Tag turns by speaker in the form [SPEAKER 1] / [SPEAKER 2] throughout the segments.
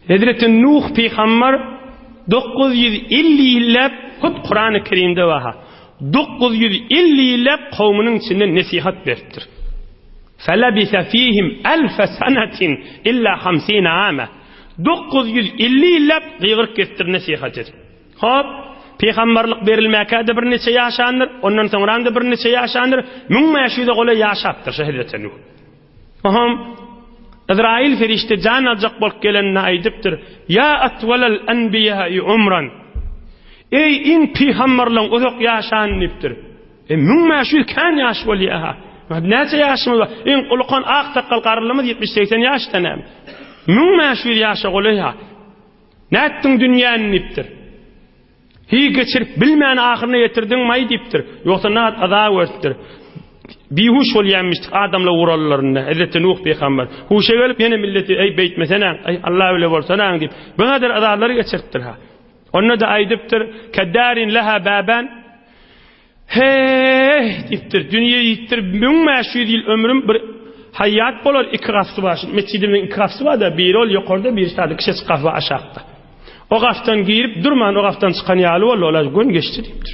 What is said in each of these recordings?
[SPEAKER 1] Hezreti Nuh pygamber 950 ýylläp hut Kurany Kerimde bar-ha. 950 ýylläp kowmunyň içinde nesihat beripdir. Felabise fihim elfe senetin illa hamsine ame. 950 ýylläp gygyryp gezipdir nesihat edip. Hop, pygamberlik berilmäkä-de birniçe ýaşandyr, ondan soňram-da birniçe ýaşandyr, 1500-e golaý ýaşapdyr şu Hezreti Nuh. Oňam Yzraýyl perişde jan aljak bolup geleninde aýdypdyr, Ýa atwalal enbiýai umran! Eý, iň pygamberleň uzak ýaşany diýipdir. E, 1500 kän ýaş bolýa-ha. Näçe ýaşymyz bar? Iň ulukan ak sakgal garrylymyz 70-80 ýaşda näme? 1500 ýaşa golaý-ha. Nätdiň dünýäni diýipdir. Hiý geçirip bilmän ahyryna ýetirdiňmaý diýipdir. Ýogsa nat azap beripdir. Bihuş bolýanmyşdyk adamlar wuralylarynda. Hezreti Nuh pygamber. Huşa gelip ýene milleti eý beýtmeseneň, eý Allah bile bolsanaň diýip, bu gadar azaplary geçiripdir ha. Onda-da aýdypdyr, Keddarin leha baban. Heý, diýipdir, dünýe diýipdir, 1500 ýyl ömrüm bir haýýat bolar, iki gapysy bar. Şu mesjidimiziň iki gapysy bar-da, biri ol ýokarda, biri sada kiçejik gapy bar aşakda. O gapydan girip durman, o gapydan çykan ýaly boldy, olar gün geçdi diýipdir.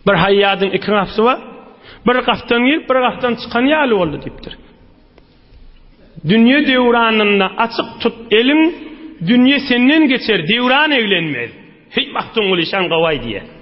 [SPEAKER 1] Bir haýýadyň iki gapysy bar, bir gapydan girip, bir gapydan çykan ýaly boldy diýipdir. Dünýe döwranynda açyk tut eliň, dünýe senden geçer, döwran eglenmez. Heý, Magtymguly şan gowaý diýýär.